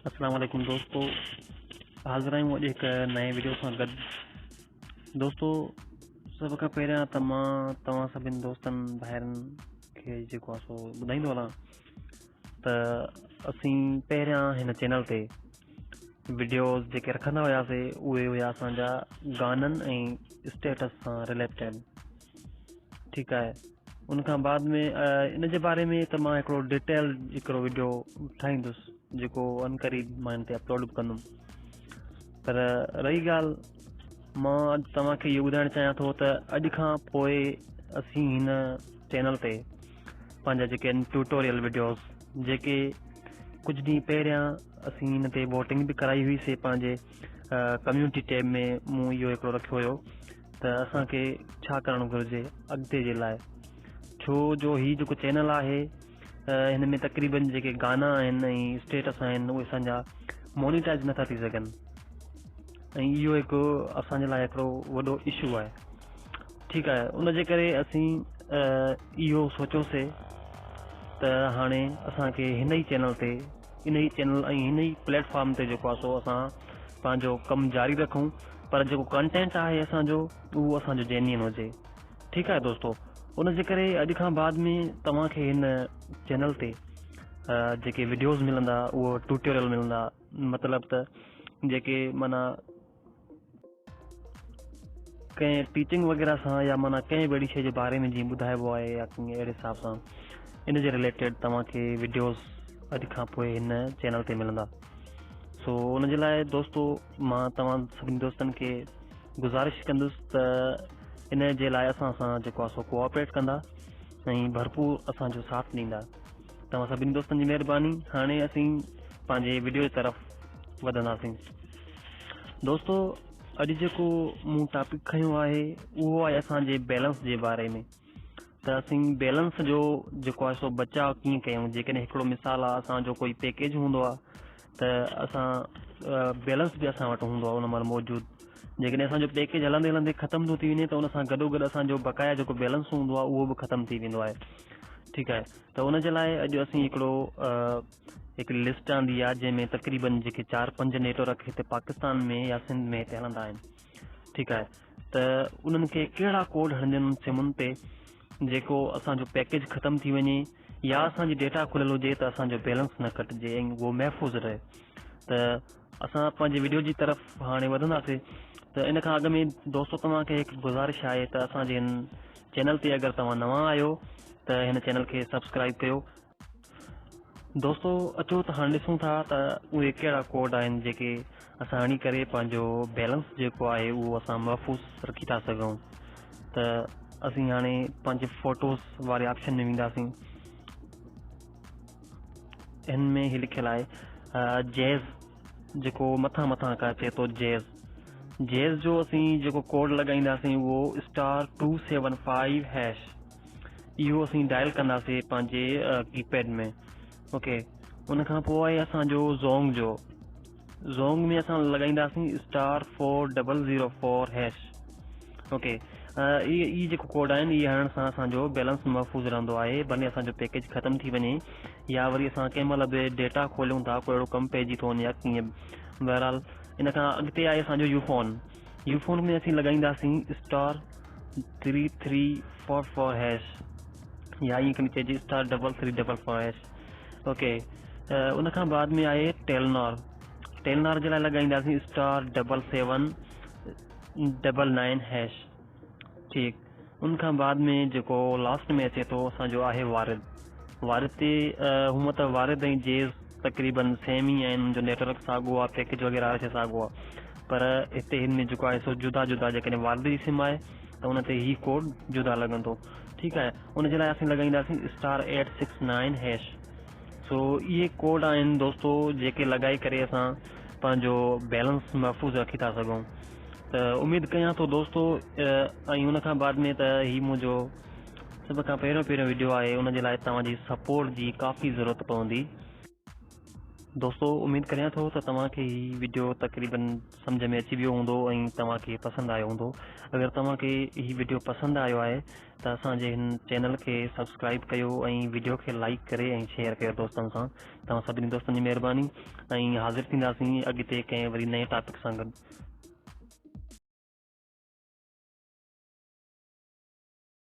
اسلام عليڪم دوستو حاضر آهيون اڄ هڪ نئين وڊيو سان گڏ. دوستو سڀ کان پهريان ته مان توهان سڀني دوستن ڀائرن کي جيڪو آهي سو ٻڌائيندو هلان ته اسين پهريان هن چينل تي وڊيوز جيڪي رکندا هياسي اهي هيا اسان جا گانن ۽ اسٽيٽس سان رليٽيڊ. ٺيڪ آهي، ان کان بعد ۾ ان جي باري ۾ ته مان هڪڙو ڊيٽيل هڪڙو وڊيو ٺاهيندس جيڪو ان قريب مان هن تي اپلوڊ به ڪندم. پر رهي ڳالهه، مان اڄ توهان کي اهو ٻڌائڻ چاهيان ٿو ته اڄ کان پوء اسين هن چينل تي پنهنجا جيڪي آهن ٽيوٽوريل وڊيوز، جيڪي ڪجهه ڏينهن پهريان اسين هن تي ووٽنگ به ڪرائي هئي سي پنهنجي ڪميونٽي ٽيب ۾ مون اهو هڪڙو رکيو هيو ته اسان کي ڇا ڪرڻ گهرجي اڳتي جي لاء، ڇو جو هي جيڪو چينل آهي هن ۾ تقريبن جيڪي گانا آهن ۽ اسٽيٽس آهن اهي اسان جا مونيٽائز نٿا ٿي سگهن ۽ اهو هڪ اسان جي لاء هڪڙو وڏو اشو آهي. ٺيڪ آهي، ان جي ڪري اسين اهو سوچيوسي ته هاڻي اسان کي هن ئي چينل تي، ان ئي چينل ۽ هن ئي پليٽ فارم تي جيڪو آهي سو اسان پنهنجو ڪم جاري رکون، پر جيڪو ڪنٽينٽ آهي اسان جو اهو اسان جو جينين هجي. ٺيڪ آهي دوستو، ان جي ڪري اڄ کان بعد ۾ توهان کي هن چينل تي جيڪي وڊيوز ملندا اهو ٽيوٽوريل ملندا، مطلب ته جيڪي معنيٰ ڪنهن ٽيچنگ وغيره سان يا معنيٰ ڪنهن به اهڙي شيء جي باري ۾ جيئن ٻڌائبو آهي يا ڪنهن اهڙي حساب سان ان جي رليٽيڊ توهان کي وڊيوز اڄ کان پوء هن چينل تي ملندا. سو ان جي لاء دوستو مان توهان سڀني دوستن کي گذارش ڪندس ته ان جي لاء اسان سان جيڪو آهي سو ڪوآپريٽ ڪندا ۽ ڀرپور اسان جو ساٿ ڏيندا. توهان سڀني دوستن جي مهرباني. هاڻي اسين پنهنجي وڊيو جي طرف وڌنداسين. دوستو اڄ جيڪو مون ٽاپڪ کنيو آهي اهو آهي اسان جي بيلنس جي باري ۾ ته اسين بيلنس جو جيڪو آهي سو بچاء ڪيئن ڪيون. جيڪڏهن هڪڙو مثال آهي اسان جو ڪوئي پيڪيج هوندو آهي ته اسان بيلنس به اسان وٽ هوندو آهي ان مهل موجود. جيڪڏهن اسان جو پيڪيج هلندي هلندي ختم ٿو ٿي وڃي ته ان سان گڏو گڏ اسان جو بقايا جيڪو بيلنس هوندو آهي اهو به ختم ٿي ويندو آهي. ٺيڪ آهي، ته ان جي لاء اڄ اسين هڪڙو هڪ لسٽ آندي آهي جنهن ۾ تقريبن جيڪي 4-5 نيٽورڪ هتي پاڪستان ۾ يا سنڌ ۾ هتي هلندا آهن. ٺيڪ آهي، ته انهن کي ڪهڙا ڪوڊ هڻجن ان سمن تي جيڪو اسان جو پيڪيج ختم ٿي وڃي يا اسان جي ڊيٽا کليل هجي ته اسان جو بيلنس نه ڪٽجي ۽ اهو محفوظ رهي. ته اسان پنهنجي وڊيو جي طرف هاڻي وڌنداسين. ته ان کان اڳ ۾ دوستو توهان کي هڪ گذارش آهي ته اسان جي هن چينل تي اگر توهان نوان آهيو ته هن چينل کي سبسڪرائب ڪيو. دوستو اچو ته هاڻي ڏسون ٿا ته اهي ڪهڙا ڪوڊ آهن جيڪي اسان هڻي ڪري پنهنجو بيلنس جيڪو آهي اهو اسان محفوظ رکي ٿا سگهون. ته اسين هاڻي پنهنجي فوٽوز واري آپشن ۾ وينداسين. هن ۾ هي لکيل آهي جيز، جيڪو مٿان مٿان کان اچي ٿو جيز. جيز جو اسين جيڪو ڪوڊ لڳائينداسين اهو star two seven five hash, اهو اسين ڊائل ڪنداسين پنهنجي ڪي پيڊ ۾. اوڪي، ان کان پوء آهي اسان جو زونگ جو. زونگ ۾ اسان لڳائينداسين star four double zero four hash. Okay, اهي جيڪو ڪوڊ آهن اهي هڻڻ سان اسان جو بيلنس محفوظ رهندو آهي، ڀلي اسان جو پيڪيج ختم ٿي وڃي يا وري اسان ڪنهن مهل به ڊيٽا کوليون ٿا ڪو اهڙو ڪم پئجي ٿو وڃي يا ڪيئن. بهرحال ان کان اڳتي آهي اسان جو يو فون. يو فون ۾ اسين لڳائينداسين اسٽار 3 3 4 4 هيش يا ائين کڻي چئجي star double three double four hash. Okay, ان کان بعد ۾ آهي ٽيلنار. ٽيلنار جي لاء لڳائينداسين star double seven double nine hash. ٺيڪ، ان کان بعد ۾ جيڪو لاسٽ ۾ اچي ٿو اسان جو آهي وارد. وارد تي هونء ته وارد ۽ جيز تقريبن سيم ئي آهن، ان جو نيٽورڪ ساڳو آهي، پيڪيج وغيره هر شيء ساڳو آهي، پر هتي هن ۾ جيڪو آهي سو جدا جدا، جيڪڏهن وارد جي سم آهي ته ان تي هي ڪوڊ جدا لڳندو. ٺيڪ آهي، ان جي لاء اسين لڳائينداسين اسٽار 8 6 9 هيش. سو اهي ڪوڊ آهن دوستو جيڪي لڳائي ڪري اسان پنهنجو بيلنس محفوظ رکي ٿا سگهون. ته اميد ڪيان ٿو دوستو، ۽ ان کان بعد ۾ ته هي منهنجو سڀ کان پهريون پهريون وڊيو آهي، ان جي لاء توهان جي سپورٽ جي ڪافي ضرورت پوندي. دوستو اميد ڪريان ٿو ته توهان کي هي وڊيو تقريبن سمجهه ۾ اچي ويو هوندو ۽ توهان کي پسند آيو هوندو. اگر توهان کي هي وڊيو پسند آيو آهي ته اسان جي هن چينل کي سبسڪرائب ڪيو ۽ وڊيو کي لائيڪ ڪري ۽ شيئر ڪيو دوستن سان. توهان سڀني دوستن جي مهرباني ۽ حاضر ٿينداسين اڳتي ڪنهن وري نئين ٽاپڪ سان گڏ.